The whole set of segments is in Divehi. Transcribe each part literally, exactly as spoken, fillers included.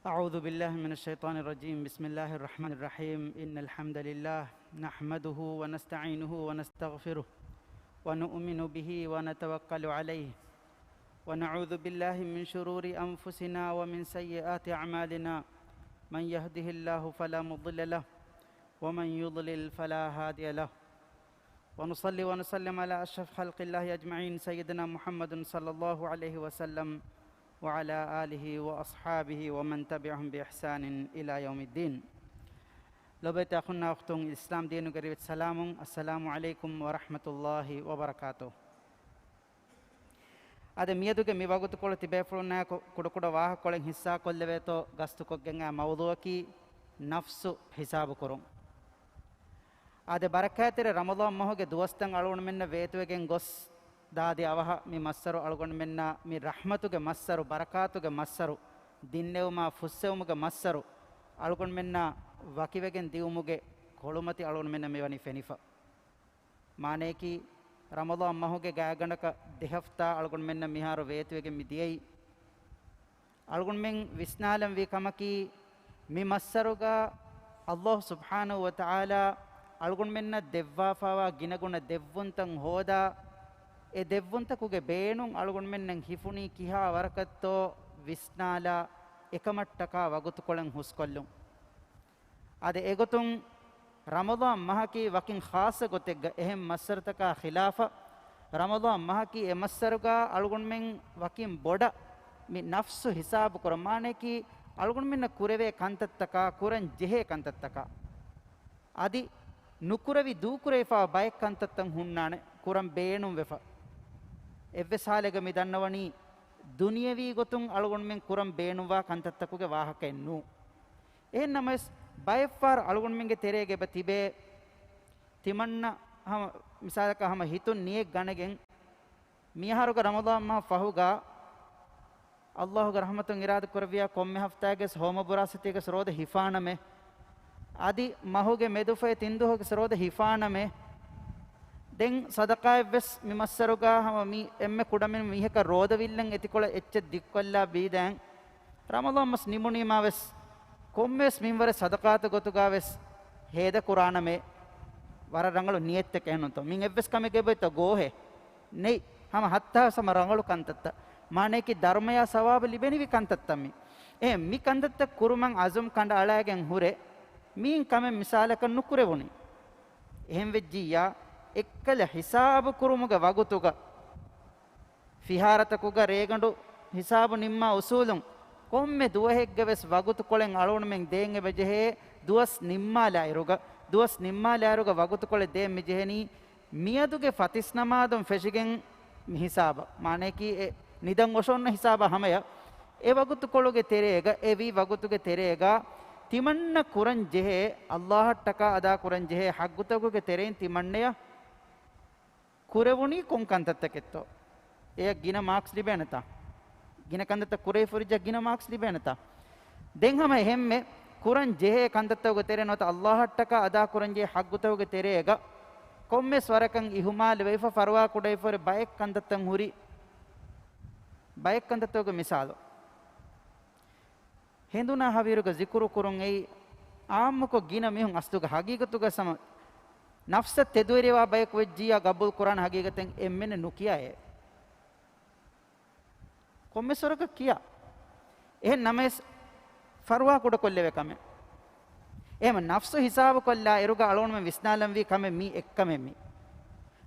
أعوذ بالله من الشيطان الرجيم. بسم الله الرحمن الرحيم. إن الحمد لله نحمده ونستعينه ونستغفره ونؤمن به ونتوكل عليه ونعوذ بالله من شرور أنفسنا ومن سيئات أعمالنا. من يهده الله فلا مضل له ومن يضلل فلا هادي له. ونصلي ونسلم على أشرف خلق الله أجمعين سيدنا محمد صلى الله عليه وسلم وعلى آله وأصحابه ومن تبعهم بإحسان إلى يوم الدين. ލޮބުވެތި އަޚުންނާ އުޚްތުން، އިސްލާމް ދީނުގެ ރިވެތި ސަލާމުން، އައްސަލާމު ޢަލައިކުމް ވަރަޙްމަތުﷲި ވަބަރަކާތުހު. އަދި މިއަދުގެ މި ވަގުތުކޮޅު ތިބޭފުޅުންނާއެކު ކުޑަކުޑަ ވާހަކަކޮޅެއް ހިއްސާކޮށްލެވޭތޯ ގަސްތުކޮށްގެން އައި މައުޟޫއަކީ ނަފްސު ހިސާބުކުރުން. އާދެ، ބަރަކާތްތެރި ރަމަޟާން މަހުގެ ދުވަސްތައް އަޅުގަނޑުމެންނަށް ވޭތުވެގެން ގޮސް ދާދި އަވަހަށް މި މައްސަރު އަޅުގަނޑުމެންނާ މި ރަޙްމަތުގެ މައްސަރު، ބަރަކާތުގެ މައްސަރު، ދިންނެވުމާ ފުއްސެވުމުގެ މައްސަރު އަޅުގަނޑުމެންނާ ވަކިވެގެން ދިއުމުގެ ކޮޅުމަތި އަޅުގަނޑުމެންނަށް މިވަނީ ފެނިފަ. މާނަޔަކީ، ރަމަޟާން މަހުގެ ގާތްގަނޑަކަށް ދެ ހަފްތާ އަޅުގަނޑުމެންނަށް މިހާރު ވޭތުވެގެން މި ދިޔައީ. އަޅުގަނޑުމެން ވިސްނާލަން ވީ ކަމަކީ، މި މައްސަރުގަ ﷲ ސުބްޙާނަހޫ ވަތަޢާލާ އަޅުގަނޑުމެންނަށް ދެއްވާފާވާ ގިނަގުނަ ދެއްވުންތައް ހޯދާ، އެ ދެއްވުންތަކުގެ ބޭނުން އަޅުގަނޑުމެންނަށް ހިފުނީ ކިހާ ވަރަކަށްތޯ ވިސްނާލާ، އެކަމަށްޓަކާ ވަގުތުކޮޅެއް ހުސްކޮށްލުން. އާދެ، އެގޮތުން ރަމަޟާން މަހަކީ ވަކިން ޚާއްޞަ ގޮތެއްގަ އެހެން މައްސަރުތަކާ ޚިލާފަށް، ރަމަޟާން މަހަކީ އެ މައްސަރުގަ އަޅުގަނޑުމެން ވަކިން ބޮޑަށް މި ނަފްސު ހިސާބު ކުރަން، މާނަޔަކީ އަޅުގަނޑުމެންނަށް ކުރެވޭ ކަންތައްތަކާ، ކުރަން ޖެހޭ ކަންތައްތަކާ، އަދި ނުކުރެވި ދޫކުރެވިފާ ބައެއް ކަންތައްތައް ހުންނާނެ ކުރަން ބޭނުންވެފަ. އެއްވެސް ހާލެއްގަ މި ދަންނަވަނީ ދުނިޔަވީ ގޮތުން އަޅުގަނޑުމެން ކުރަން ބޭނުންވާ ކަންތައްތަކުގެ ވާހަކައެއް ނޫން. އެހެން ނަމަވެސް، ބައެއްފަހަރު އަޅުގަނޑުމެންގެ ތެރޭގަ އެބަ ތިބޭ، ތިމަންނަ ހަމަ، މިސާލަކަށް ހަމަ ހިތުން ނިޔަތް ގަނެގެން، މިއަހަރުގެ ރަމަޟާން މަހަށް ފަހުގަ، ﷲ ގެ ރަޙްމަތުން އިރާދަ ކުރެއްވިޔާ ކޮންމެ ހަފްތާގެސް ހޯމަ ބުރާސް އެތީގެސް ރޯދަ ހިފާނަމޭ. އަދި މަހުގެ މެދުފަހެ ތިން ދުވަހުގެސް ރޯދަ ހިފާނަމޭ. ދެން ޞަދަޤާތްވެސް މި މައްސަރުގަ ހަމަ މި އެންމެ ކުޑަމިން މީހަކަށް ރޯދަ ވިއްލަން އެތިކޮޅަށް އެއްޗެއް ދިއްކޮށްލާ ބީދާން. ރަމަޟާން މަސް ނިމުނީމާވެސް، ކޮންމެވެސް މިންވަރެއް ޞަދަޤާތު ގޮތުގަވެސް ހޭދަ ކުރާނަމޭ. ވަރަށް ރަނގަޅު ނިޔަތްތަކެއް ނޫންތޯ؟ މިން އެއްވެސް ކަމެއްގެ ބޮއްތަ ގޯހެއް ނެތް. ހަމަ ހައްތާވެސް ހަމަ ރަނގަޅު ކަންތައްތައް. މާނަޔަކީ ދަރުމަޔާ ސަވާބު ލިބެނިވި ކަންތައްތައް މި. އެ މި ކަންތައްތައް ކުރުމަށް އަޒުމް ކަނޑައަޅާގެން ހުރެ، މީން ކަމެއް މިސާލަކަށް ނުކުރެވުނީ. އެހެންވެއްޖިއްޔާ، އެއްކަލަ ހިސާބު ކުރުމުގެ ވަގުތުގަ، ފިހާރަތަކުގަ ރޭގަނޑު ހިސާބު ނިންމާ އުސޫލުން، ކޮންމެ ދުވަހެއްގަވެސް ވަގުތުކޮޅެއް އަޅުގަނޑުމެން ދޭން އެބަ ޖެހޭ. ދުވަސް ނިންމާލާއިރުގަ، ދުވަސް ނިންމާލާއިރުގަ ވަގުތުކޮޅެއް ދޭން މި ޖެހެނީ، މިއަދުގެ ފަތިސް ނަމާދުން ފެށިގެން މި ހިސާބަށް، މާނަޔަކީ އެ ނިދަން އޮށޯންނަ ހިސާބަށް ހަމަޔަށް، އެ ވަގުތުކޮޅުގެ ތެރޭގަ، އެ ވީ ވަގުތުގެ ތެރޭގަ ތިމަންނަ ކުރަން ޖެހޭ، ﷲއަށްޓަކާ އަދާ ކުރަން ޖެހޭ ޙައްޤުތަކުގެ ތެރެއިން ތިމަންނަޔަށް ކުރެވުނީ ކޮން ކަންތައްތަކެއްތޯ؟ އެޔަށް ގިނަ މާކްސް ލިބޭނެތާ؟ ގިނަ ކަންތައްތައް ކުރެވިފަ ހުރިއްޔާ ގިނަ މާކްސް ލިބޭނެތާ؟ ދެން ހަމަ އެހެންމެ ކުރަން ޖެހޭ ކަންތައްތަކުގެ ތެރޭ ނުވަތަ ﷲއަށްޓަކާ އަދާ ކުރަން ޖެހޭ ޙައްޤުތަކުގެ ތެރޭގަ ކޮންމެސް ވަރަކަށް އިހުމާލު ވެފަ ފަރުވާ ކުޑަވެފަ ހުރި ބައެއް ކަންތައްތައް ހުރި ބައެއް ކަންތައްތަކުގެ މިސާލު. ހެނދުނާ ހަވީރުގަ ޒިކުރު ކުރުން އެއީ އާއްމުކޮށް ގިނަ މީހުން އަސްލުގަ ހަގީގަތުގަ ސަމަ ނަފްސަށް ތެދުވެރިވާ ބަޔަކު ވެއްޖިއްޔާ ގަބޫލު ކުރާނެ ހަގީގަތެއް އެންމެން ނުކިޔާއޭ. ކޮންމެސް ވަރަކަށް ކިޔާ. އެހެން ނަމަވެސް ފަރުވާ ކުޑަކޮށްލެވޭ ކަމެއް. އެހެން ނަފްސު ހިސާބުކޮށްލާ އިރުގަ އަޅުގަނޑުމެން ވިސްނާލަންވީ ކަމެއް މީ އެއްކަމެއް މީ.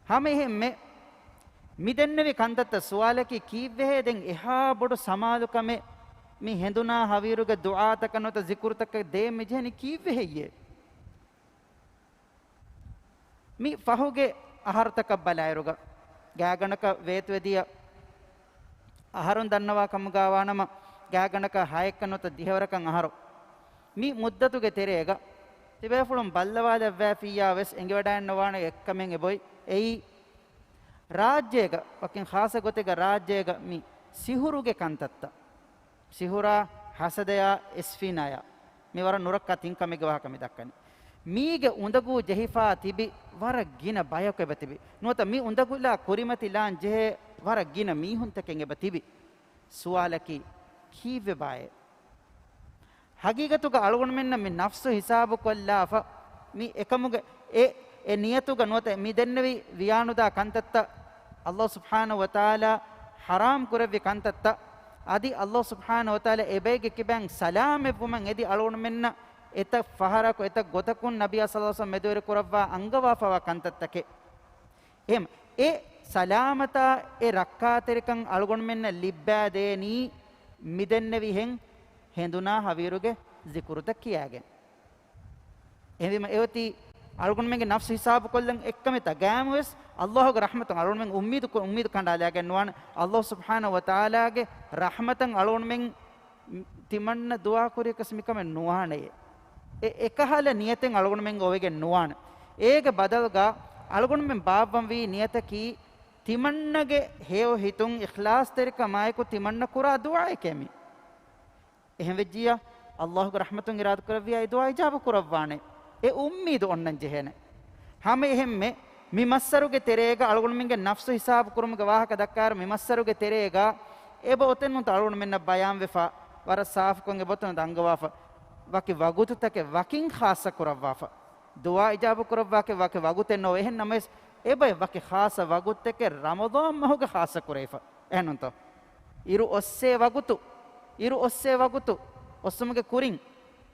ހަމަ އެހެންމެ މި ދެންނެވި ކަންތައްތައް ސުވާލަކީ ކީއްވެހޭ ދެން އެހާ ބޮޑު ސަމާލުކަމެއް މި ހެނދުނާ ހަވީރުގެ ދުޢާތަކަށް ނުވަތަ ޒިކުރުތަކަށް ދޭން މިޖެހެނީ ކީއްވެހެއްޔޭ؟ މި ފަހުގެ އަހަރުތަކަށް ބަލާއިރުގަ، ގާތްގަނޑަކަށް ވޭތުވެދިޔަ އަހަރުން ދަންނަވާ ކަމުގަ ވާނަމަ، ގާތްގަނޑަކަށް ހައެއްކަން ނުވަތަ ދިހަވަރަކަށް އަހަރު. މި މުއްދަތުގެ ތެރޭގަ ތިބޭފުޅުން ބައްލަވާލައްވައިފިއްޔާ ވެސް އެނގިވަޑައިންނަވާނެ އެއްކަމެއް އެބޮތް. އެއީ، ރާއްޖޭގަ، ވަކިން ޚާއްޞަ ގޮތެއްގަ ރާއްޖޭގަ މި ސިހުރުގެ ކަންތައްތައް، ސިހުރާ، ހަސަދަޔާ، އިސްފީނާޔާ، މި ވަރަށް ނުރައްކާ ތިން ކަމެއްގެ ވާހަކަ މި ދައްކަނީ. މީގެ އުނދަގޫ ޖެހިފާ ތިބި ވަރަށް ގިނަ ބަޔަކު އެބަ ތިބި. ނުވަތަ މި އުނދަގުލާ ކުރިމަތިލާން ޖެހޭ ވަރަށް ގިނަ މީހުންތަކެއް އެބަ ތިބި. ސުވާލަކީ، ކީއްވެބާއޭ؟ ހަގީގަތުގަ އަޅުގަނޑުމެންނަށް މި ނަފްސު ހިސާބުކޮށްލާފަ، މި އެކަމުގެ އެ، އެ ނިޔަތުގަ ނުވަތަ މި ދެންނެވި ވިޔާނުދާ ކަންތައްތައް ﷲ ސުބްޙާނަހޫ ވަތަޢާލާ ޙަރާމް ކުރެއްވި ކަންތައްތައް، އަދި ﷲ ސުބްޙާނަހޫ ވަތަޢާލާ އެބައެއްގެ ކިބައިން ސަލާމަތްވުމަށް އެދި އަޅުގަނޑުމެންނަށް އެތައް ފަހަރަކު އެތައް ގޮތަކުން ނަބިއްޔާ ޞައްލަﷲު ޢަލައިހި ވަސައްލަމަ މެދުވެރި ކުރައްވާ އަންގަވާފަވާ ކަންތައްތަކެއް. އެހެން އެ ސަލާމަތާ އެ ރައްކާތެރިކަން އަޅުގަނޑުމެންނަށް ލިއްބާދޭނީ މިދެންނެވިހެން ހެނދުނާ ހަވީރުގެ ޒިކުރުތައް ކިޔާގެން. އެހެންވީމަ އެއޮތީ އަޅުގަނޑުމެންގެ ނަފްސު ހިސާބުކޮށްލަން އެއްކަމެއްތަ؟ ގާމުވެސް ﷲގެ ރަޙްމަތުން އަޅުގަނޑުމެން އުއްމީދު ކު-، އުއްމީދު ކަނޑާލާގެން ނުވާނެ. ﷲ ސުބްޙާނަހޫ ވަތަޢާލާގެ ރަޙްމަތަށް އަޅުގަނޑުމެން ތިމަންނަ ދުޢާ ކުރިޔަކަސް މިކަމެއް ނުވާނެޔޭ. އެ އެކަހަލަ ނިޔަތެއް އަޅުގަނޑުމެންގެ އޮވެގެން ނުވާނެ. އޭގެ ބަދަލުގަ އަޅުގަނޑުމެން ބާއްވަންވީ ނިޔަތަކީ ތިމަންނަގެ ހެޔޮ ހިތުން އިޚްލާޞްތެރިކަމާއެކު ތިމަންނަ ކުރާ ދުޢާއެކޭ މީ. އެހެންވެއްޖިއްޔާ، ﷲގެ ރަޙްމަތުން އިރާދަކުރެއްވިއްޔާ އެ ދުޢާ އިޖާބަ ކުރައްވާނެ. އެ އުއްމީދު އޮންނަން ޖެހޭނެ. ހަމައެހެންމެ، މި މައްސަރުގެ ތެރޭގަ އަޅުގަނޑުމެންގެ ނަފްސު ހިސާބު ކުރުމުގެ ވާހަކަ ދައްކާއިރު، މި މައްސަރުގެ ތެރޭގަ އެބަ އޮތެއް ނޫންތަ އަޅުގަނޑުމެންނަށް ބަޔާންވެފަ، ވަރަށް ސާފުކޮށް އެބަ އޮތެއް ނޫންތަ އަންގަވާފަ، ވަކި ވަގުތުތަކެއް ވަކިން ޚާއްޞަ ކުރައްވާފަ. ދުޢާ އިޖާބަ ކުރައްވާކަށް ވަކި ވަގުތެއް ނޯ. އެހެން ނަމަވެސް، އެބައި ވަކި ޚާއްޞަ ވަގުތެކެއް ރަމަޟާން މަހުގަ ޚާއްޞަ ކުރެވިފަ. އެހެންނޫންތޯ؟ އިރު އޮއްސޭ ވަގުތު، އިރު އޮއްސޭ ވަގުތު އޮއްސުމުގެ ކުރިން،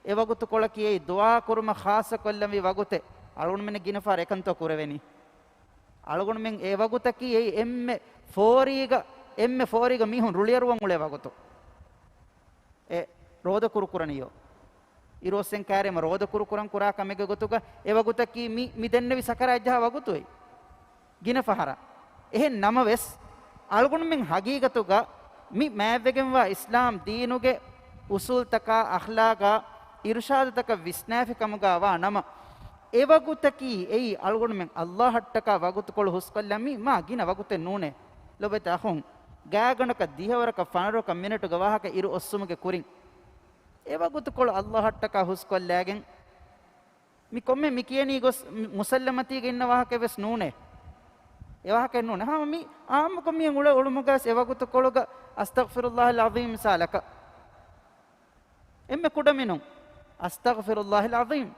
އެ ވަގުތުކޮޅަކީ އެއީ ދުޢާ ކުރުމަށް ޚާއްޞަ ކޮށްލަންވީ ވަގުތެއް. އަޅުގަނޑުމެން ގިނަ ފަހަރަށް އެކަންތޯ ކުރެވެނީ؟ އަޅުގަނޑުމެން އެ ވަގުތަކީ އެއީ އެންމެ ފޯރީގަ، އެންމެ ފޯރީގަ މީހުން ރުޅިއަރުވަން އުޅޭ ވަގުތު. އެ ރޯދަ ކުރުކުރަނިޔޯ. އިރު އޮއްސެން ކައިރިއަށް ރޯދަ ކުރުކުރަން ކުރާ ކަމެއްގެ ގޮތުގަ އެ ވަގުތަކީ މި، މި ދެންނެވި ސަކަރާތްޖަހާ ވަގުތު އެއީ. ގިނަ ފަހަރަށް. އެހެން ނަމަވެސް، އަޅުގަނޑުމެން ހަގީގަތުގަ މި މާތްވެގެންވާ އިސްލާމް ދީނުގެ އުސޫލްތަކާ، އަޚްލާގާ، އިރުޝާދުތަކަށް ވިސްނާފި ކަމުގާ ވާ ނަމަ، އެ ވަގުތަކީ އެއީ އަޅުގަނޑުމެން ﷲ އަށްޓަކާ ވަގުތުކޮޅު ހުސްކޮށްލަން މީ މާ ގިނަ ވަގުތެއް ނޫނޭ. ލޮބުވެތި އަޚުން، ގާތްގަނޑަކަށް ދިހަވަރަކަށް ފަނަރަވަރަކަށް މިނެޓުގެ ވާހަކަ އިރު އޮއްސުމުގެ ކުރިން އެ ވަގުތުކޮޅު ﷲ އަށްޓަކާ ހުސްކޮށްލާގެން، މި ކޮންމެ މި ކިޔަނީ ގޮސް މި-، މުސައްލަމަތީގަ އިންނަ ވާހަކައެއް ވެސް ނޫނޭ. އެ ވާހަކައެއް ނޫނޭ. ހަމަ މި އާއްމުކޮށް މިހެން އުޅޭ އުޅުމުގަސް އެ ވަގުތުކޮޅުގަ އަސްތަޣްފިރުﷲ އަލްޢަޒީމް މިސާލަކަށް. އެންމެ ކުޑަމިނުން، އަސްތަޣްފިރުﷲ އަލްޢަޒީމް.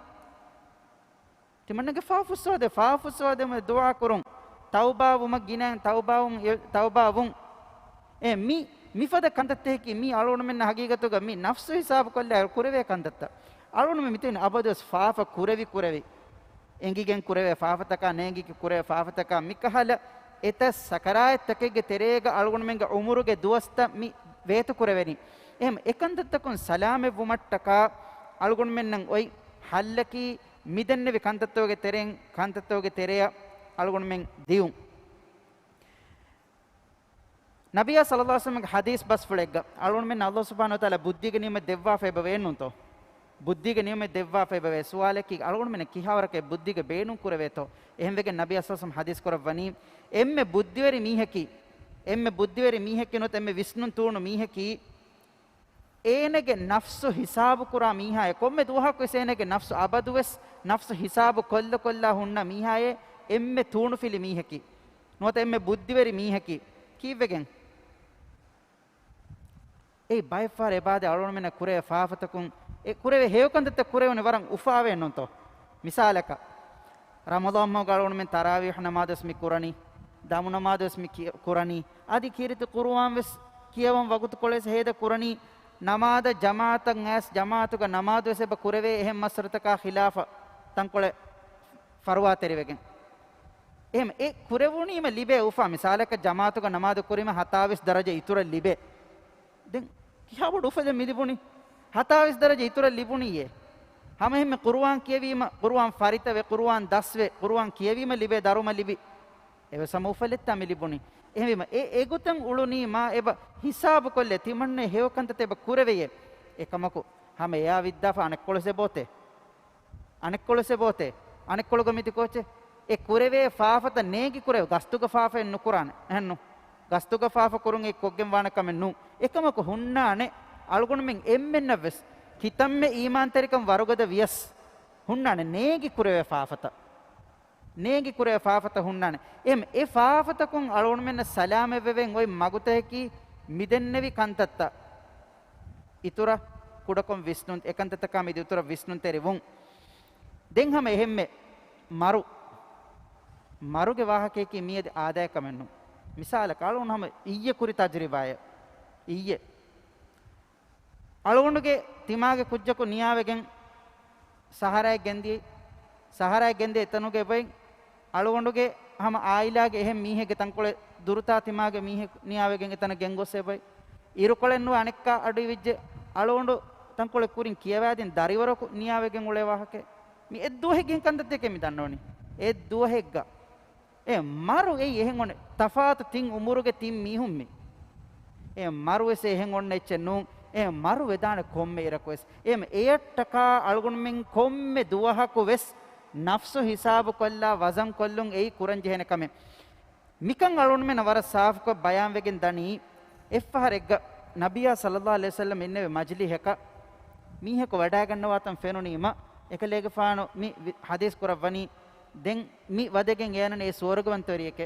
ތިމަންނަގެ ފާފަ ފުއްސަވާދޭ، ފާފަ ފުއްސަވާދޭ ދުޢާ ކުރުން. ތައުބާވުމަށް ގިނައިން ތައުބާވުން، ތައުބާވުން. އެ މި، މިފަދަ ކަންތައްތަކަކީ މީ އަޅުގަނޑުމެންނަށް ހަގީގަތުގަ މި ނަފްސު ހިސާބުކޮށްލާ ކުރެވޭ ކަންތައްތައް. އަޅުގަނޑުމެން މިތިބެނީ އަބަދުވެސް ފާފަ ކުރެވި ކުރެވި. އެނގިގެން ކުރެވޭ ފާފަތަކާ، ނޭނގިގެން ކުރެވޭ ފާފަތަކާ، މިކަހަލަ އެތައް ސަކަރާތްތަކެއްގެ ތެރޭގަ އަޅުގަނޑުމެންގެ އުމުރުގެ ދުވަސްތައް މި ވޭތުކުރެވެނީ. އެހެން އެކަންތައްތަކުން ސަލާމަތްވުމަށްޓަކާ އަޅުގަނޑުމެންނަށް އޮތް ހައްލަކީ މިދެންނެވި ކަންތައްތަކުގެ ތެރެއިން، ކަންތައްތަކުގެ ތެރެއަށް އަޅުގަނޑުމެން ދިޔުން. ނަބިއްޔާ ޞައްލަﷲު ޢަލައިހި ވަސައްލަމަގެ ޙަދީޘް ބަސްފުޅެއްގަ އަޅުގަނޑުމެން ﷲ ސުބްޙާނަހޫ ވަތަޢާލާ ބުއްދީގެ ނިޢުމަތް ދެއްވާފައިބަ ވޭނުންތޯ؟ ބުއްދީގެ ނިޢުމަތް ދެއްވާފައިބަ ވޭ. ސުވާލަކީ އަޅުގަނޑުމެންނަށް ކިހާވަރަކަށް ބުއްދީގެ ބޭނުން ކުރެވޭތޯ؟ އެހެންވެގެން ނަބިއްޔާ ޞައްލަﷲު ޢަލައިހި ވަސައްލަމަ ޙަދީޘް ކުރައްވަނީ، އެންމެ ބުއްދިވެރި މީހަކީ، އެންމެ ބުއްދިވެރި މީހަކީ ނުވަތަ އެންމެ ވިސްނުން ތޫނު މީހަކީ، އޭނަގެ ނަފްސު ހިސާބުކުރާ މީހާއޭ. ކޮންމެ ދުވަހަކުވެސް އޭނަގެ ނަފްސު އަބަދުވެސް ނަފްސު ހިސާބު ކޮށްލަ ކޮށްލާ ހުންނަ މީހާއޭ އެންމެ ތޫނުފިލި މީހަކީ. ނުވަތަ އެންމެ ބުއްދިވެރި މީހަކީ. ކީއްވެގެން؟ އެއީ ބައެއްފަހަރު އެބާދެ އަޅުގަނޑުމެންނަށް ކުރެވޭ ފާފަތަކުން، އެ ކުރެވޭ ހެޔޮކަންތައްތައް ކުރެވުނީ ވަރަށް އުފާވޭނުންތޯ؟ މިސާލަކަށް، ރަމަޟާން މަހުގަ އަޅުގަނޑުމެން ތަރާވީޙު ނަމާދުވެސް މި ކުރަނީ، ދަމު ނަމާދުވެސް މި ކި-، ކުރަނީ، އަދި ކީރިތި ޤުރުއާން ވެސް ކިޔަވަން ވަގުތުކޮޅެއް ހޭދަ ކުރަނީ، ނަމާދަށް ޖަމާޢަތަށް އައިސް ޖަމާޢަތުގަ ނަމާދުވެސް އެބަ ކުރެވޭ އެހެން މައްސަރުތަކާ ޚިލާފަށް ތަންކޮޅެއް ފަރުވާތެރިވެގެން. އެހެން އެ ކުރެވުނީމަ ލިބޭ އުފާ. މިސާލަކަށް ޖަމާޢަތުގަ ނަމާދު ކުރީމަ ހަތާވީސް ދަރަޖަ އިތުރަށް ލިބޭ. ދެން ކިހާ ބޮޑު އުފަލެއް މި ލިބުނީ؟ ހަތާވީސް ދަރަޖަ އިތުރަށް ލިބުނީއޭ. ހަމައެހެންމެ ޤުރުއާން ކިޔެވީމަ، ޤުރުއާން ފަރިތަވެ، ޤުރުއާން ދަސްވެ، ޤުރުއާން ކިޔެވީމަ ލިބޭ ދަރުމަ ލިބި. އެވެސް ހަމަ އުފަލެއްތާ މި ލިބުނީ. އެހެންވީމަ އެ، އެގޮތަށް އުޅުނީމާ އެބަ ހިސާބުކޮށްލޭ ތިމަންނަ ހެޔޮކަންތައްތައް އެބަ ކުރެވެޔޭ. އެކަމަކު ހަމަ އެއާ ވިއްދާފަ އަނެއްކޮޅު ސެބޯތޭ. އަނެއްކޮޅު ސެބޯތޭ؟ އަނެއްކޮޅުގަ މިތި ކޯޗެއް؟ އެ ކުރެވޭ ފާފަތައް ނޭނގި ކުރެވޭ. ގަސްތުގަ ފާފައެއް ނުކުރާނެ. އެހެންނު؟ ގަސްތުގަ ފާފަ ކުރުން އެ ކޮށްގެން ވާނެ ކަމެއް ނޫން. އެކަމަކު ހުންނާނެ އަޅުގަނޑުމެން އެންމެންނަށްވެސް ކިތަންމެ އީމާންތެރިކަން ވަރުގަދަ ވިޔަސް ހުންނާނެ ނޭނގި ކުރެވޭ ފާފަތައް. ނޭނގި ކުރެވޭ ފާފަތައް ހުންނާނެ. އެހެން އެ ފާފަތަކުން އަޅުގަނޑުމެންނަށް ސަލާމަތްވެވެން އޮތް މަގުތަކަކީ މިދެންނެވި ކަންތައްތައް. އިތުރަށް ކުޑަކޮށް ވިސްނުން، އެކަންތައްތަކާ މި ދިގުތުރަށް ވިސްނުންތެރިވުން. ދެން ހަމަ އެހެންމެ މަރު، މަރުގެ ވާހަކަޔަކީ މިއަދި އާދަޔަކަމެއްނު. މިސާލަކަށް އަޅުގަނޑު ހަމަ އިއްޔެ ކުރި ތަޖުރިބާއެއް. އިއްޔެ އަޅުގަނޑުގެ ތިމާގެ ކުއްޖަކު ނިޔާވެގެން ސަހަރާއަށް ގެންދިޔަ، ސަހަރާއަށް ގެންދިޔަ އެތަނުގެ އެބައި އަޅުގަނޑުގެ ހަމަ އާއިލާގެ އެހެން މީހެއްގެ ތަންކޮޅެއް ދުރުތާ ތިމާގެ މީހެއް ނިޔާވެގެން އެތަނަށް ގެންގޮސް އެބައި. އިރުކޮޅެއް ނުވެ އަނެއްކާ އަޑު އިވިއްޖެ އަޅުގަނޑު ތަންކޮޅެއް ކުރިން ކިޔަވާދިން ދަރިވަރަކު ނިޔާވެގެން އުޅޭ ވާހަކައެއް. މި އެއްދުވަހެއްގެ ކަންތައްތަކެއް މި ދަންނަވަނީ. އެއްދުވަހެއްގަ އެ މަރު އެއީ އެހެން އޮންނަ ތަފާތު ތިން އުމުރުގެ ތިން މީހުން މި. އެ މަރު ވެސް އެހެން އޮންނަ އެއްޗެއް ނޫން. އެ މަރު ވެދާނެ ކޮންމެ އިރަކު ވެސް. އެ އެއަށްޓަކާ އަޅުގަނޑުމެން ކޮންމެ ދުވަހަކު ވެސް ނަފްސު ހިސާބު ކޮށްލާ ވަޒަން ކޮށްލުން އެއީ ކުރަން ޖެހޭނެ ކަމެއް. މިކަން އަޅުގަނޑުމެންނަށް ވަރަށް ސާފުކޮށް ބަޔާންވެގެން ދަނީ، އެއްފަހަރެއްގަ ނަބިއްޔާ ޞައްލައްލާހު ޢަލައިހި ވަސައްލަމް އިންނެވި މަޖިލީހަކަށް މީހަކު ވަޑައިގަންނަވާތަން ފެނުނީމަ، އެކަލޭގެފާނު މި ވި-، ޙަދީޘް ކުރައްވަނީ، ދެން މި ވަދެގެން އޭނަ އެ ސުވަރުގަވަންތަވެރިއެކޭ.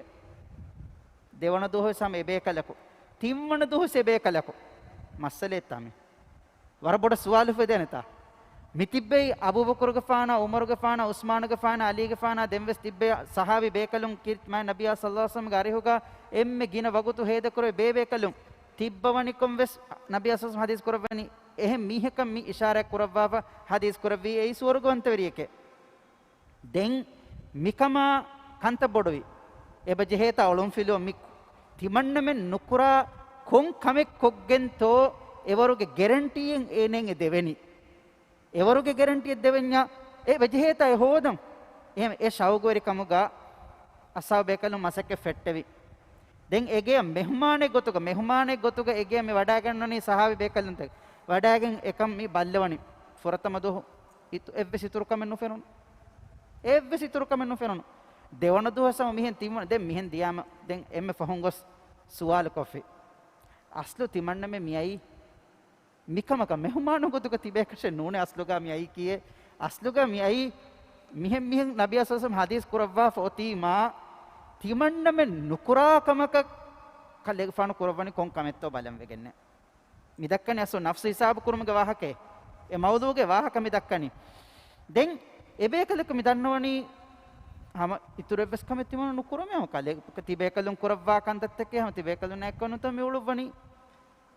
ދެވަނަ ދުވަހު ވެސް ހަމަ އެބޭކަލަކު، ތިންވަނަ ދުވަހު ވެސް އެބޭކަލަކު. މައްސަލައެއްތާ މި؟ ވަރަށް ބޮޑަށް ސުވާލު އުފެދޭނެތާ؟ މި ތިއްބެވި އަބޫބަކުރުގެފާނާ، ޢުމަރުގެފާނާ، ޢުސްމާނުގެފާނާ، ޢަލީގެފާނާ، ދެން ވެސް ތިއްބެވި ޞަޙާބީ ބޭކަލުން ކީރިތި މާތް ނަބިއްޔާ ޞައްލައްލާހު ޢަލައިހި ވަސައްލަމްގެ އަރިހުގަ އެންމެ ގިނަ ވަގުތު ހޭދަކުރެއްވި ބޭބޭކަލުން ތިއްބަވަނިކޮށް ވެސް ނަބިއްޔާ ޞައްލައްލާހު ޢަލައިހި ވަސައްލަމް ޙަދީޘް ކުރައްވަނީ އެހެން މީހަކަށް މި އިޝާރާތް ކުރައްވާފަ ޙަދީޘް ކުރެއްވީ އެއީ ސުވަރުގަވަންތަވެރިއެކޭ. ދެން މިކަމާ ކަންތައް ބޮޑުވި. އެބަ ޖެހޭތާ އޮޅުންފިލުވަ މި ތިމަންނަމެން ނުކުރާ ކޮން ކަމެއް ކޮށްގެންތޯ އެވަރުގެ ގެރެންޓީއެއް އޭނައެއް އެ ދެވެނީ؟ އެވަރުގެ ގެރެންޓީއެއް ދެވެންޏާ އެބަ ޖެހޭތާ އެ ހޯދަން. އެހެން އެ ޝައުގުވެރިކަމުގަ އަޞްޙާބު ބޭކަލުން މަސައްކަތް ފެއްޓެވި. ދެން އެގެޔަށް މެހުމާނެއް ގޮތުގަ، މެހުމާނެއް ގޮތުގަ އެގެޔަށް މި ވަޑައިގަންނަނީ ޞަޙާބީ ބޭކަލުންތަކެއް. ވަޑައިގެން އެކަން މި ބައްލަވަނީ. ފުރަތަމަ ދުވަހު އިތު-، އެއްވެސް އިތުރު ކަމެއް ނުފެނުނު. އެއްވެސް އިތުރު ކަމެއް ނުފެނުނު. ދެވަނަ ދުވަހު ވެސް ހަމަ މިހެން ތިންވަނަ، ދެން މިހެން ދިޔާމަ، ދެން އެންމެ ފަހުން ގޮސް ސުވާލު ކޮށްފި. އަސްލު ތިމަންނަމެން މިއައީ މިކަމަކަށް މެހުމާނު ގޮތުގަ ތިބޭކަށެއް ނޫނޭ އަސްލުގަ މިއައީކީއެއް. އަސްލުގަ މިއައީ މިހެން މިހެން ނަބިއްޔާ ޞައްލައްލާހު ޢަލައިހި ވަސައްލަމް ޙަދީޘް ކުރައްވާފަ އޮތީމާ، ތިމަންނަމެން ނުކުރާ ކަމަކަށް ކަލޭގެފާނު ކުރައްވަނީ ކޮން ކަމެއްތޯ ބަލަން ވެގެންނޭ. މި ދައްކަނީ އަސްލު ނަފްސު ހިސާބު ކުރުމުގެ ވާހަކައެއް. އެ މައުޟޫޢުގެ ވާހަކަ މި ދައްކަނީ. ދެން އެބޭކަލަކު މި ދަންނަވަނީ ހަމަ އިތުރު އެއްވެސް ކަމެއް ތިމަންނަ ނުކުރަމޭ. ކަލޭ-، ތިބޭކަލުން ކުރައްވާ ކަންތައްތަކެއް ހަމަ ތިބޭކަލުންނާ އެއްކޮށް ނުތަ މި އުޅުއްވަނީ.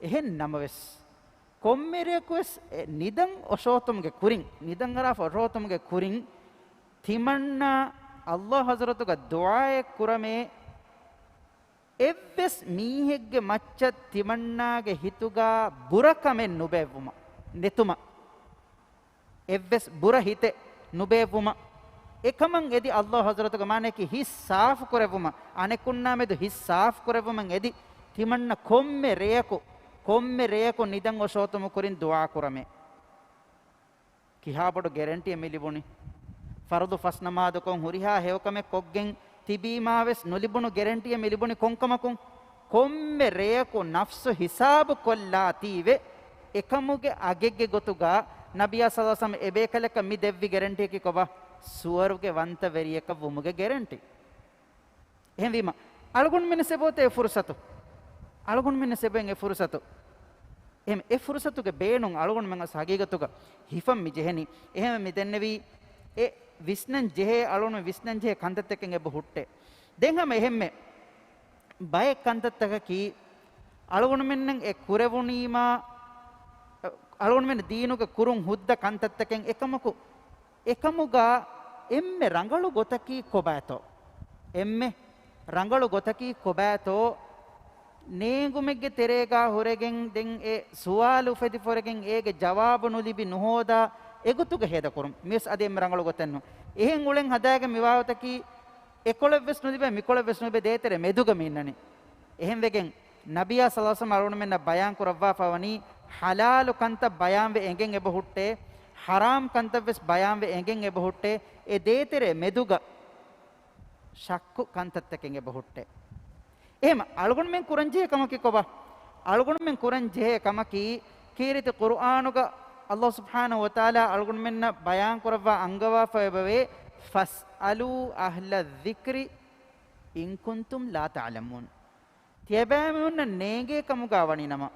އެހެން ނަމަވެސް، ކޮންމެ ރެޔަކު ވެސް އެ ނިދަން އޮށޯތުމުގެ ކުރިން، ނިދަން އަރާފަ އޮށޯތުމުގެ ކުރިން، ތިމަންނަ ﷲ ޙަޟްރަތުގަ ދުޢާއެއް ކުރަމޭ، އެއްވެސް މީހެއްގެ މައްޗަށް ތިމަންނާގެ ހިތުގަ ބުރަކަމެއް ނުބޭއްވުމަށް، ނެތުމަށް. އެއްވެސް ބުރަ ހިތެއް ނުބޭއްވުމަށް. އެކަމަށް އެދި ﷲ ޙަޟްރަތުގަ މާނައަކީ ހިތް ސާފު ކުރެއްވުމަށް، އަނެކުންނާ މެދު ހިތް ސާފު ކުރެއްވުމަށް އެދި، ތިމަންނަ ކޮންމެ ރެޔަކު، ކޮންމެ ރެޔަކު ނިދަން އޮށޯތުމު ކުރިން ދުޢާ ކުރަމޭ. ކިހާ ބޮޑު ގެރެންޓީއެއް މި ލިބުނީ؟ ފަރުޟު ފަސް ނަމާދުކޮށް ހުރިހާ ހެޔޮކަމެއް ކޮށްގެން ތިބީމާވެސް ނުލިބުނު ގެރެންޓީއެއް މި ލިބުނީ ކޮންކަމަކުން؟ ކޮންމެ ރެޔަކު ނަފްސު ހިސާބު ކޮށްލާތީވެ، އެކަމުގެ އަގެއްގެ ގޮތުގަ ނަބިއްޔާ ޞައްލައްލާހު ޢަލައިހި ވަސައްލަމަ އެބޭކަލަކަށް މި ދެއްވި ގެރެންޓީއަކީ ކޮބާ؟ ސުވަރުގެ ވަންތަވެރިޔަކަށް ވުމުގެ ގެރެންޓީ. އެހެންވީމަ، އަޅުގަނޑުމެން ސެބޯތޭ އެ ފުރުސަތު. އަޅުގަނޑުމެން ސެބެން އެ ފުރުސަތު. އެހެން އެ ފުރުސަތުގެ ބޭނުން އަޅުގަނޑުމެން އަސް ހަގީގަތުގަ ހިފަން މި ޖެހެނީ. އެހެން މި ދެންނެވީ އެ ވިސްނަން ޖެހޭ، އަޅުގަނޑު ވިސްނަން ޖެހޭ ކަންތައްތަކެއް އެބަ ހުއްޓޭ. ދެން ހަމަ އެހެންމެ ބައެއް ކަންތައްތަކަކީ އަޅުގަނޑުމެންނަށް އެ ކުރެވުނީމާ، އަޅުގަނޑުމެން ދީނުގެ ކުރުން ހުއްދަ ކަންތައްތަކެއް އެކަމަކު، އެކަމުގަ އެންމެ ރަނގަޅު ގޮތަކީ ކޮބާތޯ؟ އެންމެ ރަނގަޅު ގޮތަކީ ކޮބާތޯ؟ ނޭނގުމެއްގެ ތެރޭގާ ހުރެގެން ދެން އެ ސުވާލު އުފެދިފަ ހުރެގެން އޭގެ ޖަވާބު ނުލިބި ނުހޯދާ އެގޮތުގަ ހޭދަކުރުން. މިވެސް އަދި އެންމެ ރަނގަޅު ގޮތެއްނު. އެހެން އުޅެން ހަދާގެން މިވާގޮތަކީ އެކޮޅެއްވެސް ނުލިބޭ، މިކޮޅެއްވެސް ނުލިބޭ، ދޭތެރެ މެދުގަ މި އިންނަނީ. އެހެންވެގެން ނަބިއްޔާ ޞައްލައްލާހު ޢަލައިހި ވަސައްލަމަ އަޅުގަނޑުމެންނަށް ބަޔާން ކުރައްވާފަ ވަނީ، ޙަލާލު ކަންތައް ބަޔާންވެ އެނގެން އެބަ ހުއްޓޭ، ޙަރާމް ކަންތައްވެސް ބަޔާންވެ އެނގެން އެބަ ހުއްޓޭ، އެ ދޭތެރޭ މެދުގަ ޝައްކު ކަންތައްތަކެއް އެބަ ހުއްޓޭ. އެހެން އަޅުގަނޑުމެން ކުރަން ޖެހޭ ކަމަކީ ކޮބާ؟ އަޅުގަނޑުމެން ކުރަން ޖެހޭ ކަމަކީ، ކީރިތި ޤުރުއާނުގަ ﷲ ސުބްޙާނަހޫ ވަތަޢާލާ އަޅުގަނޑުމެންނަށް ބަޔާން ކުރައްވާ އަންގަވާފަ އެބަވޭ، فَاسْأَلُوا أَهْلَ الذِّكْرِ إِنْ كُنْتُمْ لَا تَعْلَمُونَ. ތިޔަބައިމީހުންނަށް ނޭނގޭ ކަމުގަ ވަނީނަމަ،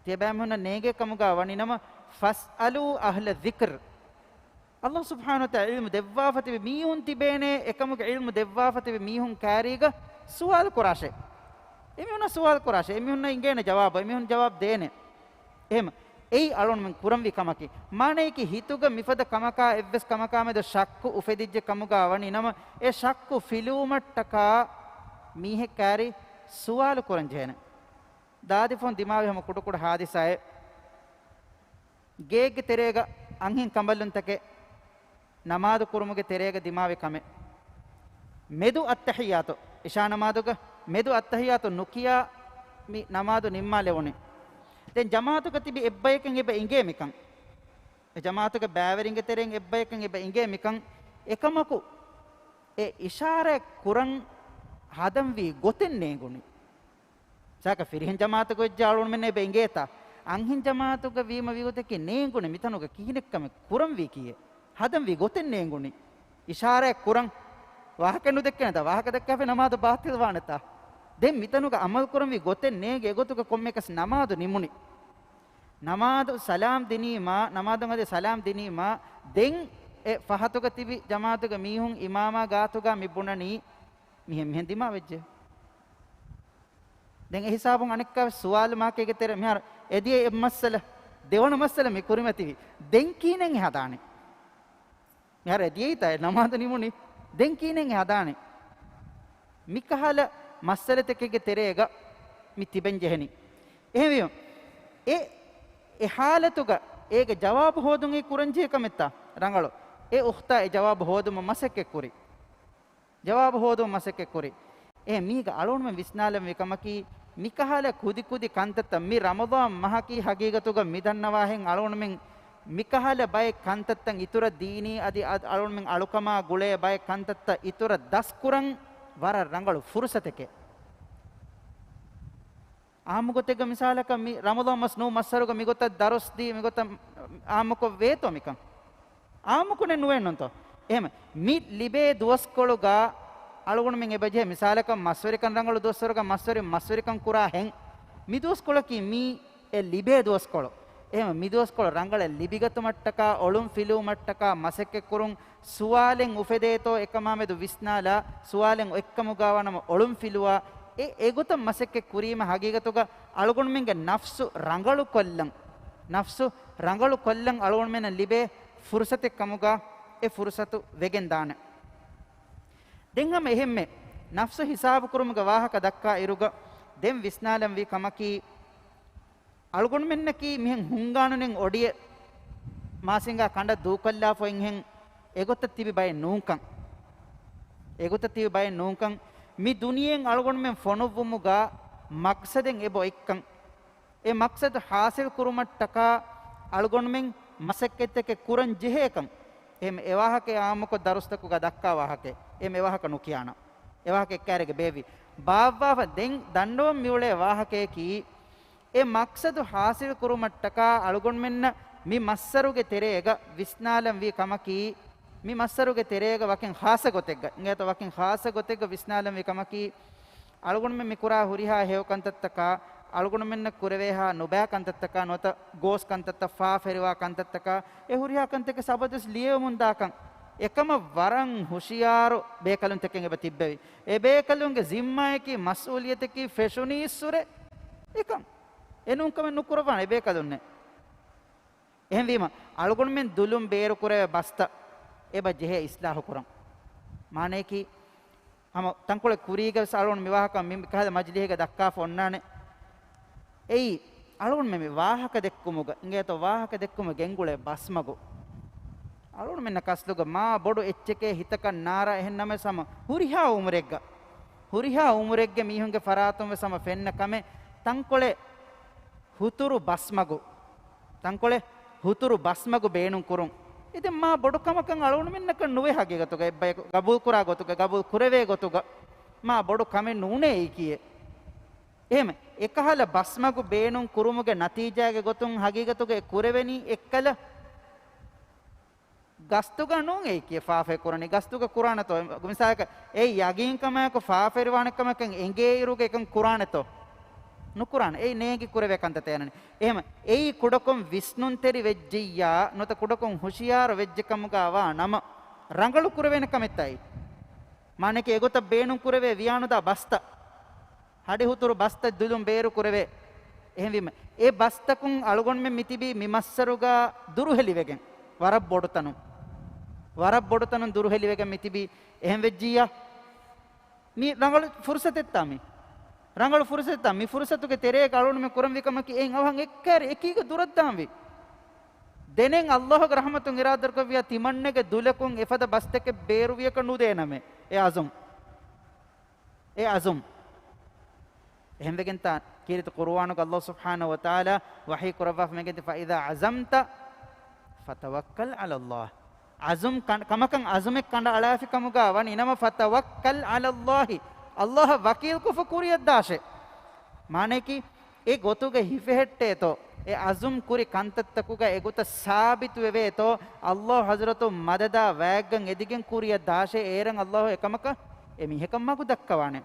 ތިޔަބައިމީހުންނަށް ނޭނގޭ ކަމުގަ ވަނީނަމަ، ފަސްއަލޫ އަހްލަ ޛިކްރި. ﷲ ސުބްޙާނަހޫ ވަތަޢާލާ ޢިލްމު ދެއްވާފަ ތިބި މީހުން ތިބޭނެ، އެކަމުގެ ޢިލްމު ދެއްވާފަ ތިބި މީހުން ކާރީގަ ސުވާލު ކުރާށޭ. އެމީހުންނަށް ސުވާލު ކުރާށޭ. އެމީހުންނަށް އިނގޭނެ ޖަވާބު، އެމީހުން ޖަވާބު ދޭނެ. އެހެން އެއީ އަޅުގަނޑުމެން ކުރަންވީ ކަމަކީ. މާނަޔަކީ ހިތުގަ މިފަދަ ކަމަކާ އެއްވެސް ކަމަކާ މެދު ޝައްކު އުފެދިއްޖެ ކަމުގަ ވަނީ ނަމަ، އެ ޝައްކު ފިލުވުމަށްޓަކާ މީހެއް ކާރި ސުވާލު ކުރަން ޖެހޭނެ. ދާދިފުން ދިމާވި ހަމަ ކުޑަކުޑަ ހާދިސާއެއް. ގޭގެ ތެރޭގަ އަންހެން ކަނބަލުންތަކެއް ނަމާދު ކުރުމުގެ ތެރޭގަ ދިމާވި ކަމެއް. މެދު އައްތަޙިއްޔާތު، އިޝާ ނަމާދުގަ މެދު އައްތަޙިއްޔާތު ނުކިޔާ މި ނަމާދު ނިންމާލެވުނީ. ދެން ޖަމާޢަތުގަ ތިބި އެއްބަޔަކަށް އެބަ އިނގޭ މިކަން. އެ ޖަމާޢަތުގެ ބައިވެރިންގެ ތެރެއިން އެއްބަޔަކަށް އެބަ އިނގޭ މިކަން. އެކަމަކު އެ އިޝާރާތް ކުރަން ހަދަންވީ ގޮތެއް ނޭނގުނީ. ސާކަ ފިރިހެން ޖަމާޢަތުގަ ވެއްޖެ އަޅުގަނޑުމެން އެބަ އިނގޭތާ؟ އަންހެން ޖަމާޢަތުގަ ވީމަ ވީގޮތަކީ ނޭނގުނެ މިތަނުގަ ކިހިނެއްކަމެއް ކުރަންވީކީއެއް. ހަދަންވީ ގޮތެއް ނޭނގުނީ. އިޝާރާތް ކުރަން ވާހަކަ ނުދެއްކޭނެތާ؟ ވާހަކަ ދެއްކާފަ ނަމާދު ބާޠިލްވާނެތާ؟ ދެން މިތަނުގަ ޢަމަލު ކުރަންވީ ގޮތެއް ނޭނގެ އެގޮތުގަ ކޮންމެއަކަސް ނަމާދު ނިމުނީ. ނަމާދު ސަލާމް ދިނީމާ، ނަމާދުން އަދި ސަލާމް ދިނީމާ، ދެން އެ ފަހަތުގަ ތިބި ޖަމާޢަތުގެ މީހުން އިމާމާ ގާތުގަ މި ބުނަނީ މިހެން މިހެން ދިމާވެއްޖެ. ދެން އެ ހިސާބުން އަނެއްކާވެސް ސުވާލު މާކޭގެ ތެރެ މިހާރު އެދިޔަ އެއް މައްސަލަ، ދެވަނަ މައްސަލަ މި ކުރިމަތިވި. ދެން ކީނެއް ހަދާނެ؟ މިހާރު އެދިޔައީތާ ނަމާދު ނިމުނީ. ދެން ކީނެއް ހަދާނެ؟ މިކަހަލަ މައްސަލަތަކެއްގެ ތެރޭގަ މި ތިބެން ޖެހެނީ. އެހެންވީމަ، އެ، އެ ހާލަތުގަ އޭގެ ޖަވާބު ހޯދުން އެ ކުރަން ޖެހޭ ކަމެއްތާ ރަނގަޅު؟ އެ އުޚްތާ އެ ޖަވާބު ހޯދުމަށް މަސައްކަތް ކުރި. ޖަވާބު ހޯދުމަށް މަސައްކަތް ކުރި. އެ މީގަ އަޅުގަނޑުމެން ވިސްނާލަންވީ ކަމަކީ، މިކަހަލަ ކުދި ކުދި ކަންތައްތައް މި ރަމަޟާން މަހަކީ ހަގީގަތުގަ މި ދަންނަވާހެން އަޅުގަނޑުމެން މިކަހަލަ ބައެއް ކަންތައްތައް އިތުރަށް ދީނީ އަދި އަ-، އަޅުގަނޑުމެން އަޅުކަމާ ގުޅޭ ބައެއް ކަންތައްތައް އިތުރަށް ދަސްކުރަން ވަރަށް ރަނގަޅު ފުރުސަތެކޭ. އާއްމު ގޮތެއްގަ މިސާލަކަށް މި ރަމަޟާން މަސް ނޫން މައްސަރުގަ މިގޮތަށް ދަރުސް ދީ މިގޮތަށް އާއްމުކޮށް ވޭތޯ މިކަން؟ އާއްމުކުނެއް ނުވޭންނުންތޯ؟ އެހެމަ މި ލިބޭ ދުވަސްކޮޅުގަ އަޅުގަނޑުމެން އެބަޖެހޭ މިސާލަކަށް މަސްވެރިކަން ރަނގަޅު ދުވަސްވަރުގަ މަސްވެރިން މަސްވެރިކަން ކުރާ ހެން މި ދުވަސްކޮޅަކީ މީ އެ ލިބޭ ދުވަސްކޮޅު. އެހެމަ މި ދުވަސްކޮޅު ރަނގަޅަށް ލިބިގަތުމަށްޓަކާ އޮޅުން ފިލުވުމަށްޓަކާ މަސައްކަތްކުރުން ސުވާލެއް އުފެދޭތޯ އެކަމާމެދު ވިސްނާލާ، ސުވާލެއް އެއްކަމުގާވާނަމަ އޮޅުން ފިލުވާ، އެ އެގޮތަށް މަސައްކަތް ކުރީމަ ހަގީގަތުގަ އަޅުގަނޑުމެންގެ ނަފްސު ރަނގަޅުކޮށްލަން، ނަފްސު ރަނގަޅުކޮށްލަން އަޅުގަނޑުމެންނަށް ލިބޭ ފުރުސަތެއް ކަމުގަ އެ ފުރުސަތު ވެގެން ދާނެ. ދެން ހަމަ އެހެންމެ ނަފްސު ހިސާބުކުރުމުގެ ވާހަކަ ދައްކާ އިރުގަ ދެން ވިސްނާލަންވީ ކަމަކީ، އަޅުގަނޑުމެންނަކީ މިހެން ހުންގާނުނެން އޮޑިއެއް މާސިނގާ ކަނޑަށް ދޫކޮށްލާފައިހެން އެގޮތަށް ތިބި ބައެއް ނޫންކަން. އެގޮތަށް ތިބި ބައެއް ނޫންކަން. މި ދުނިޔެއިން އަޅުގަނޑުމެން ފޮނުއްވުމުގަ މަޤްޞަދެއް އެބަ އޮތްކަން. އެ މަޤްޞަދު ޙާޞިލް ކުރުމަށްޓަކާ އަޅުގަނޑުމެން މަސައްކަތްތަކެއް ކުރަން ޖެހޭކަން. އެހެން އެ ވާހަކަ އާއްމުކޮށް ދަރުސްތަކުގަ ދައްކާ ވާހަކައެއް. އެހެން އެ ވާހަކަ ނުކިޔާނަން. އެ ވާހަކަ އެއްކާރެއްގަ ބޭއްވި. ބާއްވާފަ ދެން ދަންނަވަން މިއުޅޭ ވާހަކަޔަކީ، އެ މަޤްޞަދު ޙާޞިލް ކުރުމަށްޓަކާ އަޅުގަނޑުމެންނަށް މި މައްސަރުގެ ތެރޭގަ ވިސްނާލަންވީ ކަމަކީ، މި މައްސަރުގެ ތެރޭގަ ވަކިން ޚާއްޞަ ގޮތެއްގަ، އިނގޭތޯ ވަކިން ޚާއްޞަ ގޮތެއްގަ ވިސްނާލަންވީ ކަމަކީ، އަޅުގަނޑުމެން މި ކުރާ ހުރިހާ ހެޔޮ ކަންތައްތަކާ، އަޅުގަނޑުމެންނަށް ކުރެވޭހާ ނުބައި ކަންތައްތަކާ ނުވަތަ ގޯސް ކަންތައްތައް ފާފަވެރިވާ ކަންތައްތަކާ، އެ ހުރިހާ ކަންތަކެއް ސަބަދުވެސް ލިޔެވެމުންދާކަން. އެކަމަށް ވަރަށް ހުޝިޔާރު ބޭކަލުންތަކެއް އެބަ ތިއްބެވި. އެ ބޭކަލުންގެ ޒިންމާއަކީ މަސްއޫލިއްޔަތަކީ ފެށުނީއްސުރެ އެކަން. އެ ނޫންކަމެއް ނުކުރައްވާނެ އެ ބޭކަލުންނެއް. އެހެންވީމަ، އަޅުގަނޑުމެން ދުލުން ބޭރުކުރެވޭ ބަސްތައް އެބަ ޖެހޭ އިޞްލާޙު ކުރަން. މާނަޔަކީ، ހަމަ ތަންކޮޅެއް ކުރީގަވެސް އަޅުގަނޑު މި ވާހަކަ މި ކަހަލަ މަޖިލީހެއްގަ ދައްކާފަ އޮންނާނެ. އެއީ، އަޅުގަނޑުމެން މި ވާހަކަ ދެއްކުމުގަ، އިނގޭތޯ ވާހަކަ ދެއްކުމުގަ ގެންގުޅޭ ބަސްމަގު. އަޅުގަނޑުމެންނަށް ކަސްލުގަ މާ ބޮޑު އެއްޗެކޭ ހިތަކަށް ނާރާ އެހެން ނަމަވެސް ހަމަ ހުރިހާ އުމުރެއްގަ، ހުރިހާ އުމުރެއްގެ މީހުންގެ ފަރާތުން ވެސް ހަމަ ފެންނަ ކަމެއް ތަންކޮޅެއް ހުތުރު ބަސްމަގު، ތަންކޮޅެއް ހުތުރު ބަސްމަގު ބޭނުން ކުރުން. އިދެން މާ ބޮޑު ކަމަކަށް އަޅުގަނޑުމެންނަކަށް ނުވޭ ހަގީގަތުގަ، އެއްބަޔަކު ގަބޫލު ކުރާ ގޮތުގަ، ގަބޫލު ކުރެވޭ ގޮތުގަ މާ ބޮޑު ކަމެއް ނޫނޭ އެއީކީއެއް. އެހެން އެކަހަލަ ބަސްމަގު ބޭނުން ކުރުމުގެ ނަތީޖާގެ ގޮތުން ހަގީގަތުގަ އެ ކުރެވެނީ އެއްކަލަ ގަސްތުގަ ނޫން އެއީކީ ފާފައެއް ކުރަނީ. ގަސްތުގަ ކުރާނެތޯ؟ މިސާލަކަށް އެ ޔަގީންކަމާއެކު ފާފަވެރިވާނެ ކަމަކަށް އެނގޭ އިރުގަ އެކަން ކުރާނެތޯ؟ ނުކުރާނެ. އެއީ ނޭނގި ކުރެވޭ ކަންތައްތައް އެނަނީ. އެހެމަ އެއީ ކުޑަކޮށް ވިސްނުންތެރި ވެއްޖިއްޔާ، ނުވަތަ ކުޑަކޮށް ހުޝިޔާރު ވެއްޖެ ކަމުގަ ވާ ނަމަ، ރަނގަޅު ކުރެވޭނެ ކަމެއްތައް އެއީ. މާނައަކީ އެގޮތަށް ބޭނުން ކުރެވޭ ވިޔާނުދާ ބަސްތައް، ހަޑިހުތުރު ބަސްތައް ދުލުން ބޭރު ކުރެވޭ. އެހެންވީމަ، އެ ބަސްތަކުން އަޅުގަނޑުމެން މިތިބީ މި މައްސަރުގަ ދުރުހެލިވެގެން، ވަރަށް ބޮޑުތަނުން، ވަރަށް ބޮޑުތަނުން ދުރުހެލިވެގެން މިތިބީ. އެހެން ވެއްޖިއްޔާ، މި ރަނގަޅު ފުރުސަތެއްތާ މި؟ ރަނގަޅު ފުރުސަތެއްތާ؟ މި ފުރުސަތުގެ ތެރޭގަ އަޅުގަނޑުމެން ކުރަންވީ ކަމަކީ، އެއިން އަވަހަށް އެއްކައިރި އެކީގަ ދުރަށްދާންވީ. ދެނެއް އައްލާހުގެ ރަޙްމަތުން އިރާދަކުރެއްވިޔާ، ތިމަންނެގެ ދުލަކުން އެފަދަ ބަސްތަކެއް ބޭރުވިޔަކަށް ނުދޭނަމޭ އެ އަޒުމް. އެ އަޒުމް. އެހެންވެގެންތާ ކީރިތި ޤުރުއާނުގަ އައްލާހު ސުބްޙާނަހު ވަތަޢާލާ ވަޙީ ކުރައްވާފަ މިގެންތި، "فإذا عزمت فتوكل على الله." އަޒުމް ކަން-، ކަމަކަށް އަޒުމެއް ކަނޑައަޅާފި ކަމުގަ ވަނީ ނަމަ، "فتوكل على الله." އައްލާހަށް ވަކީލްކޮށްފަ ކުރިއަށްދާށޭ. މާނައަކީ، އެ ގޮތުގަ ހިފެހެއްޓޭތޯ، އެ އަޒުމް ކުރި ކަންތައްތަކުގަ އެގޮތަށް ސާބިތުވެވޭތޯ، އައްލާހު ޙަޟްރަތުން މަދަދާ ވާގަން އެދިގެން ކުރިއަށް ދާށޭ، އޭރަށް އައްލާހު އެކަމަކަށް އެ މީހަކަށް މަގު ދައްކަވާނެ.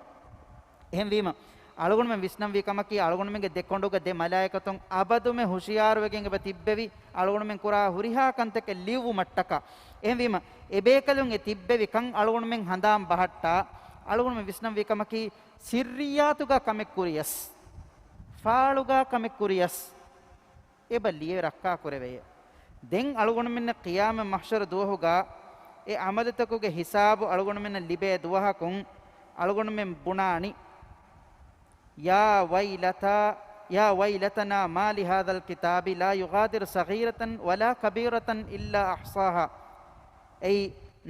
އެހެންވީމަ، އަޅުގަނޑުމެން ވިސްނަންވީ ކަމަކީ، އަޅުގަނޑުމެންގެ ދެކޮނޑުގަ ދެ މަލާއިކަތުން އަބަދުމެ ހުޝިޔާރުވެގެން އެބަ ތިއްބެވި، އަޅުގަނޑުމެން ކުރާ ހުރިހާ ކަންތަކެއް ލިޔުއްވުމަށްޓަކާ. އެހެންވީމަ، އެބޭކަލުން އެ ތިއްބެވި ކަން އަޅުގަނޑުމެން ހަނދާން ބަހައްޓާ، އަޅުގަނޑުމެން ވިސްނަންވީ ކަމަކީ، ސިއްރިއްޔާތުގަ ކަމެއް ކުރިޔަސް، ފާޅުގަ ކަމެއް ކުރިޔަސް، އެބަ ލިޔެ ރައްކާ ކުރެވެޔޭ. ދެން އަޅުގަނޑުމެންނަށް ޤިޔާމަތް މަޙްޝަރު ދުވަހުގަ އެ ޢަމަލުތަކުގެ ހިސާބު އަޅުގަނޑުމެންނަށް ލިބޭ ދުވަހަކުން އަޅުގަނޑުމެން ބުނާނީ، "يا ويلتى، يا ويلتنا ما لهذا الكتاب لا يغادر صغيرة ولا كبيرة إلا أحصاها." އެއީ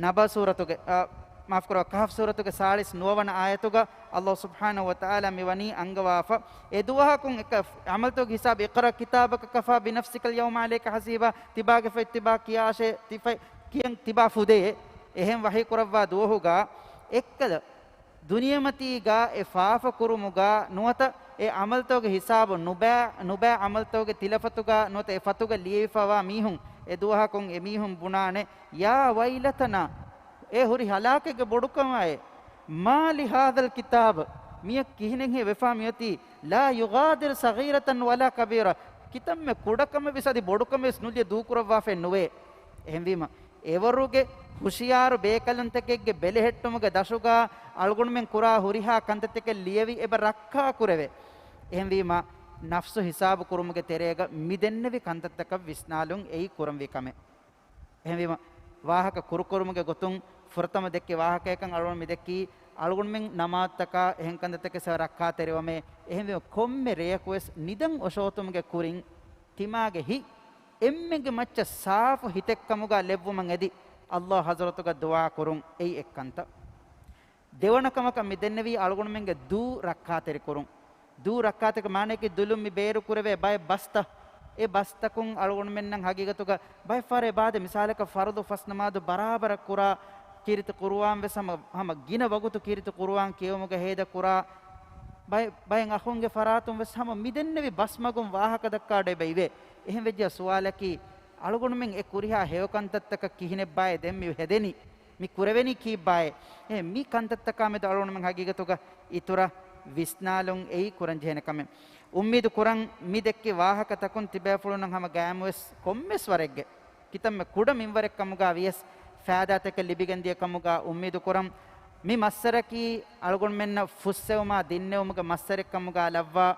ނަބަ ސޫރަތުގެ، އަ، މާފުކުރައްވާ، ކަހަފް ސޫރަތުގެ ސާޅީސް ނުވަވަނަ އާޔަތުގަ އައްލާހު ސުބްޙާނަހު ވަތަޢާލާ މިވަނީ އަންގަވާފަ. އެ ދުވަހަކުން އެކަ ޢަމަލުތަކުގެ ހިސާބު، "اقرأ كتابك كفى بنفسك اليوم عليك حسيبا." ތިބާގެ ފަތް ތިބާ ކިޔާށޭ، ތި ފަތް ކިޔަން ތިބާ ފުދޭ. އެހެން ވަޙީ ކުރައްވާ ދުވަހުގަ އެއްކަލަ ދުނިޔެމަތީގަ އެ ފާފަ ކުރުމުގަ ނުވަތަ އެ ޢަމަލުތަކުގެ ހިސާބު ނުބައި، ނުބައި ޢަމަލުތަކުގެ ތިލަފަތުގަ ނުވަތަ އެ ފަތުގަ ލިޔެވިފަވާ މީހުން އެ ދުވަހަކުން އެ މީހުން ބުނާނެ، "يا ويلتنا، އޭ ހުރި ހަލާކެއްގެ ބޮޑުކަމާއޭ، ما لهذا الكتاب، މިޔަށް ކިހިނެއްހޭ ވެފާ މިއޮތީ، لا يغادر صغيرة ولا كبيرة، ކިތަންމެ ކުޑަކަމެއް ވެސް އަދި ބޮޑުކަމެއް ވެސް ނުލިޔެ ދޫކުރައްވާފައެއް ނުވޭ." އެހެންވީމަ، އެވަރުގެ ހުޝިޔާރު ބޭކަލުންތަކެއްގެ ބެލެހެއްޓުމުގެ ދަށުގަ އަޅުގަނޑުމެން ކުރާ ހުރިހާ ކަންތައްތަކެއް ލިޔެވި އެބަ ރައްކާ ކުރެވޭ. އެހެންވީމަ، ނަފްސު ހިސާބު ކުރުމުގެ ތެރޭގަ މިދެންނެވި ކަންތައްތަކަށް ވިސްނާލުން އެއީ ކުރަންވީ ކަމެއް. އެހެންވީމަ، ވާހަކަ ކުރުކުރުމުގެ ގޮތުން ފުރަތަމަ ދެއްކި ވާހަކަޔަކަށް އަޅުގަނޑު މި ދެއްކީ، އަޅުގަނޑުމެން ނަމާދުތަކާ އެހެން ކަންތައްތަކެއް ރައްކާތެރިވަމޭ. އެހެންވީމަ، ކޮންމެ ރެޔަކުވެސް ނިދަން އޮށޯތުމުގެ ކުރިން ތިމާގެ ހިތް އެންމެންގެ މައްޗަށް ސާފު ހިތެއްކަމުގަ ލެއްވުމަށް އެދި، އައްލާހު ޙަޟްރަތުގަ ދުޢާ ކުރުން އެއީ އެއްކަންތައް. ދެވަނަ ކަމަކަށް މި ދެންނެވީ އަޅުގަނޑުމެންގެ ދޫ ރައްކާތެރި ކުރުން. ދޫ ރައްކާތެރި މާނައަކީ ދުލުން މި ބޭރު ކުރެވޭ ބައެއް ބަސްތައް. އެ ބަސްތަކުން އަޅުގަނޑުމެންނަށް ހަގީގަތުގަ ބައެއް ފަހަރު އެބާދެ، މިސާލަކަށް ފަރުޟު ފަސް ނަމާދު ބަރާބަރަށް ކުރާ، ކީރިތި ޤުރުއާން ވެސް ހަމަ، ހަމަ ގިނަ ވަގުތު ކީރިތި ޤުރުއާން ކިޔެވުމުގެ ހޭދަ ކުރާ، ބައެއް، ބައެއް އަޚުންގެ ފަރާތުން ވެސް ހަމަ މި ދެންނެވި ބަސްމަގުން ވާހަކަ ދައްކާ އަޑު އެބަ އިވޭ. އެހެން ވެއްޖެ ސުވާލަކީ، އަޅުގަނޑުމެން އެ ކުރިހާ ހެޔޮ ކަންތައްތަކަށް ކިހިނެއްބާއޭ ދެން މި ހެދެނީ؟ މި ކުރެވެނީ ކީއްބާއޭ؟ އެ މި ކަންތައްތަކާ މެދު އަޅުގަނޑުމެން ހަގީގަތުގަ އިތުރަށް ވިސްނާލުން އެއީ ކުރަން ޖެހޭނެ ކަމެއް. އުއްމީދު ކުރަން މި ދެއްކި ވާހަކަތަކުން ތިބޭފުޅުންނަށް ހަމަ ގައިމުވެސް ކޮންމެސް ވަރެއްގެ ކިތަންމެ ކުޑަ މިންވަރެއް ކަމުގަ ވިޔަސް ފައިދާތަކެއް ލިބިގެންދިޔަ ކަމުގަ އުއްމީދު ކުރަން. މި މައްސަރަކީ އަޅުގަނޑުމެންނަށް ފުއްސެވުމާ ދިންނެވުމުގެ މައްސަރެއް ކަމުގަ ލައްވާ.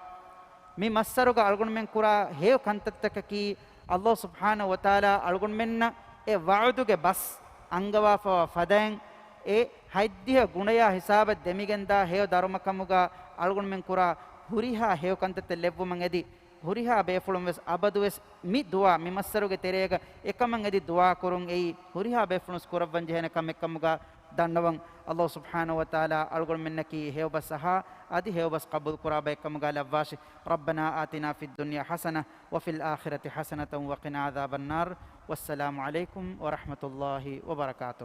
މި މައްސަރުގަ އަޅުގަނޑުމެން ކުރާ ހެޔޮ ކަންތައްތަކަކީ، އައްލާހު ސުބްޙާނަހު ވަތަޢާލާ އަޅުގަނޑުމެންނަށް އެ ވަޢުދުގެ ބަސް އަންގަވާފަވާ ފަދައިން، އެ ހަތްދިހަ ގުނަޔާ ހިސާބަށް ދެމިގެންދާ ހެޔޮ ދަރުމަކަމުގަ އަޅުގަނޑުމެން ކުރާ ހުރިހާ ހެޔޮ ކަންތައްތައް ލެއްވުމަށް އެދި، ހުރިހާ ބޭފުޅުން ވެސް އަބަދުވެސް މި ދުޢާ މި މައްސަރުގެ ތެރޭގަ އެކަމަށް އެދި ދުޢާ ކުރުން އެއީ ހުރިހާ ބޭފުޅުން ވެސް ކުރައްވަން ޖެހޭނެ ކަމެއް ކަމުގަ ދަންނަވަން. އައްލާހު ސުބްޙާނަހު ވަތަޢާލާ އަޅުގަނޑުމެންނަކީ ހެޔޮބަސް އަހާ އަދި ހެޔޮބަސް ޤަބޫލު ކުރާ ބައެއްކަމުގަ ލައްވާށި. ربنا آتنا في الدنيا حسنة وفي الآخرة حسنة وقنا عذاب النار. والسلام عليكم ورحمة الله وبركاته.